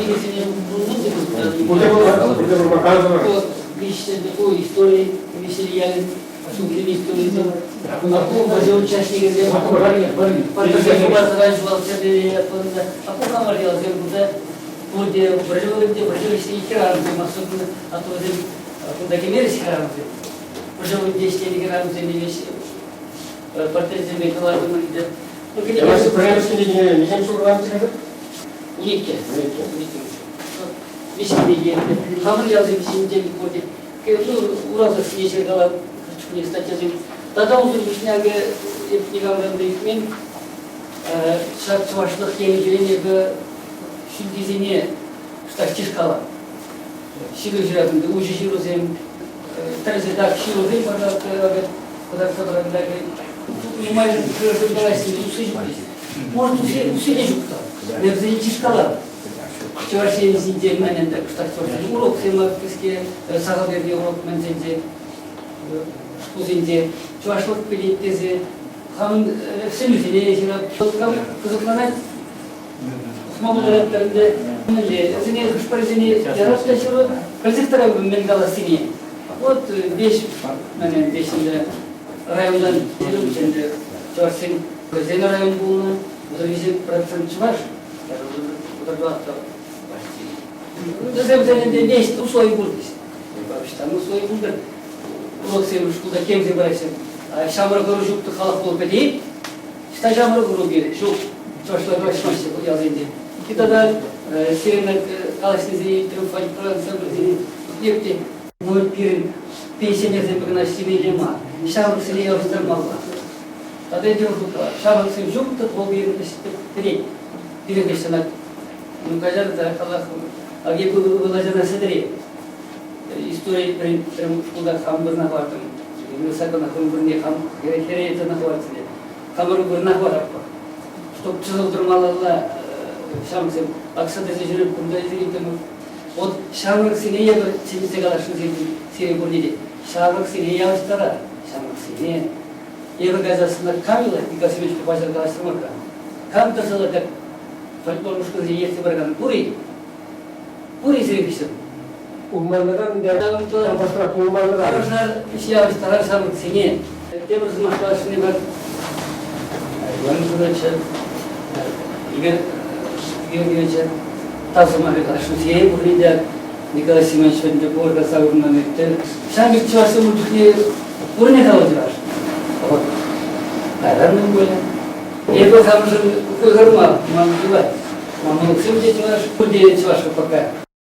Учебниксене пурӑннӑ те Виҫҫӗ ку истори, виҫҫӗ ялӗн ҫулхи историсем. Ку вӑрҫӑ участникӗсем Апухамар ялсем кунта пурте вӑрҫӑ вырӑнте вӑрҫӑ вӗҫне хӗрарӑмсем особенно, а то вӗсем кунта кӗмерӗҫ хӗрарӑмсем. Вӑрҫӑ вырӑнте ӗҫленӗ хӗрарӑмсем портретсемпе кӑлартӑмӑр ӗнтӗ. Пӗрремӗш кӗнекене миҫем ҫул кӑларнӑ-ши? 12. Виҫ кӗнеке. Хамӑр ялсем ҫинчен пурте. Ну, Уралсӑр ҫыркалав чухне статьясем. Тата унсӑр пуҫне акӑ эп никамран та илтмен. Ҫак чӑвашлӑх енӗпе эпӗ ҫӳлтисене штатчишкалам. Ҫыру ҫыратӑн, уҫӑ ҫырусем, тӗрӗсе так ҫырусем кӑтартса паракан нумай калаҫсем усси ҫук. Может, усси те ҫук та. Вӗсене чышкалап. Чӑваш Енӗсенче мӗн ӗнтӗ кӑштах чӑвашсен уроксем кӗске сахал эрне урок мӗнсенче шкулсенче чӑвашлӑх пӗлет тесе хамӑн сӗнӳсене ҫырап. Кӑсӑкланать. Пӑхма пултаратпӑр ӗнтӗ. Мӗнле? Вӗсене хӑш-пӗрисене ярас та ҫыру, пӗлсех тӑратпӑр мӗн калассине. Вот веҫ, мӗн веҫ ӗнтӗ районтан ӗнтӗ чӑвашсен хӑйсен район пулнӑ, 38% чӑваш, 34 почти. Вӗсем ӗнтӗ веҫ услови пур теҫ. Там услови пултӑр. Уроксем шкулта кемсем параҫҫӗ. Ҫамрӑк ӑру ҫук халӑх пулӑп пӗтет. Ӑҫта ҫамрӑк ӑру пирӗн? Ҫук, чӑвашла калаҫмаҫҫӗ ку ялсенче. И тата сирӗн калаҫнисене илтрӗм, фольклор ансамбльсене те. Ну, пирӗн пенсионерсем кӑна ӗҫлемелле мар. Ҫамрӑксене явӑҫтармалла. Тата ӗнтӗ ҫамрӑксем ҫук тӑк вӑл пирӗн ӗҫ пӗтет. Пирӗн хыҫҫӑнах ну, каҫар та халах аки ывӑл ачана сӗтӗрет. Истори пӗрин шкулта хам вырӑна хӑвартӑм. Высокона хӑй вырӑнне хам хӗре тӑнӑ хӑвартсене. Хамӑр вырӑна хӑваратпӑр. Чтоб чӑсӑлтӑрмалла ҫамрӑксем акса тесе ҫӳреп кунта илтӗмӗр. Вот ҫамрӑксене эпӗ чӗнсе каласшӑн сире пурне те. Ҫамрӑксене явӑҫтарар. Ҫамрӑксене. Эпӗ кайсассӑн кам юлать Николай Семеновичпа паҫӑр калаҫрӑмӑр-ха. Кам тӑрса как фольклор ушкӑнӗсене ертсе пыракан пур-и? Пур-и сирӗн хыҫҫӑн? Улманлӑран та пулманран. Тӑрӑшар, явӑҫтарар ҫамрӑксене. Тепӗр сӑмах каласшӑн эпир. Иван Федоровича, Игорь Георгиевича тав сӑмахӗ каласшӑн. Сире пурне те Николай Семенович патӗнче пур савӑнман ирттер. Ҫав пек чӑвашсем ун чухне пурне калас чӑваш. Вот. Кайран мӗн пулӗ? Эпӗ хамшӑн хуйхӑрма ман юлать. Мамлуксем те чӑваш, пурте чӑваш пока.